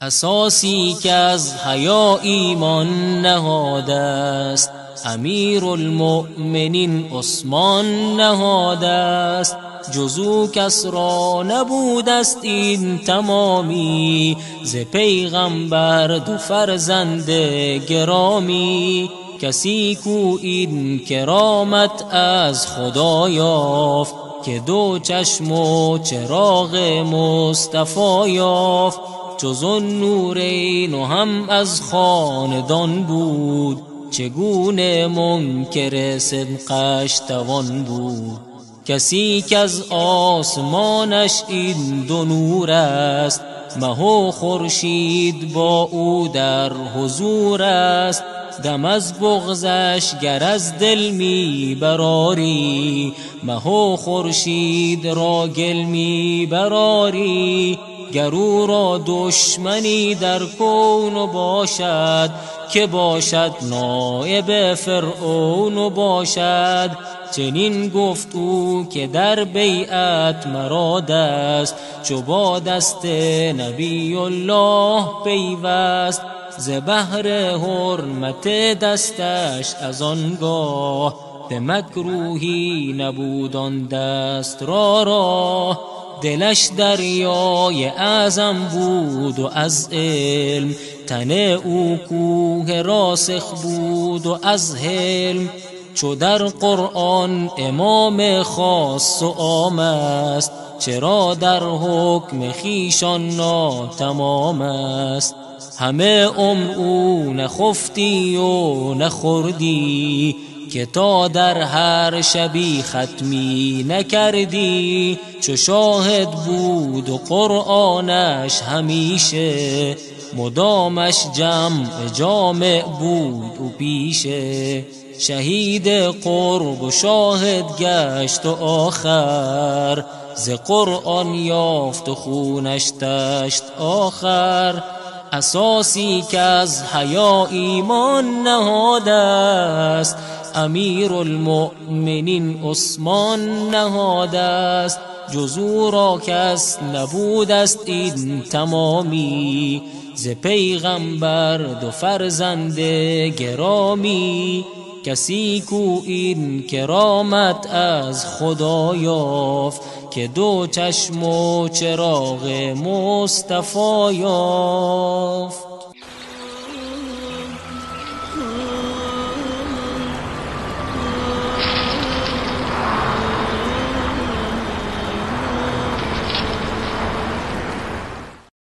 Асосе ки аз ҳаё имон ниҳодааст, Амирулмӯъминин Усмон ниҳодааст. Ҷуз ӯ кас ро набудаст ин тамомӣ, зи паёмбар ду фарзанди гиромӣ. Касе ку ин каромат аз Худо ёфт, ки ду чашму чароғи Мустафо ёфт. Чу Зуннурайн ҳам аз хонадон буд, чигуна мункири сидқаш тавон буд. Касе к-аз осмонаш ин ду нур аст, маҳу хуршед бо ӯ дар ҳузур аст. Дам аз буғзаш гар аз дил мебарорӣ, маҳу хуршед ро гил мебарорӣ. Гар ӯ ро душманӣ дар кун бошад, ки бошад ноиби Фиръавн бошад. Чунин гуфт ӯ ки дар байъат маро даст, чу бо дасти Набиюллоҳ пайваст. Зи баҳри ҳурмати дасташ аз он гоҳ, ба макрӯҳӣ набуд он даст ро роҳ. Дилаш дарёи аъзам буд ва аз илм, тани ӯ кӯҳи росих буд ва аз ҳилм. Чу дар Қуръон имом хос ва ом аст, чаро дар ҳукми хешон нотамом аст. Ҳама умр ӯ нахуфтӣ ва нахӯрдӣ, ки то дар ҳар шабе хатме накардӣ. Чу шоҳид буд ва Қуръонаш ҳамеша, мудомаш ҷамъ ҷомеъ буд ӯ пеша. Шаҳиди қурб ва шоҳид гашт ва охир, зи Қуръон ёфт ва хунаш ташт охир. Асосе ки аз ҳаё имон ниҳодааст, Амирулмӯъминин Усмон ниҳодааст. Ҷуз ӯ ро кас набудаст ин тамомӣ, зи паёмбар ду фарзанди гиромӣ. Касе ку ин каромат аз Худо ёфт, ки ду чашму чароғи Мустафо ёфт.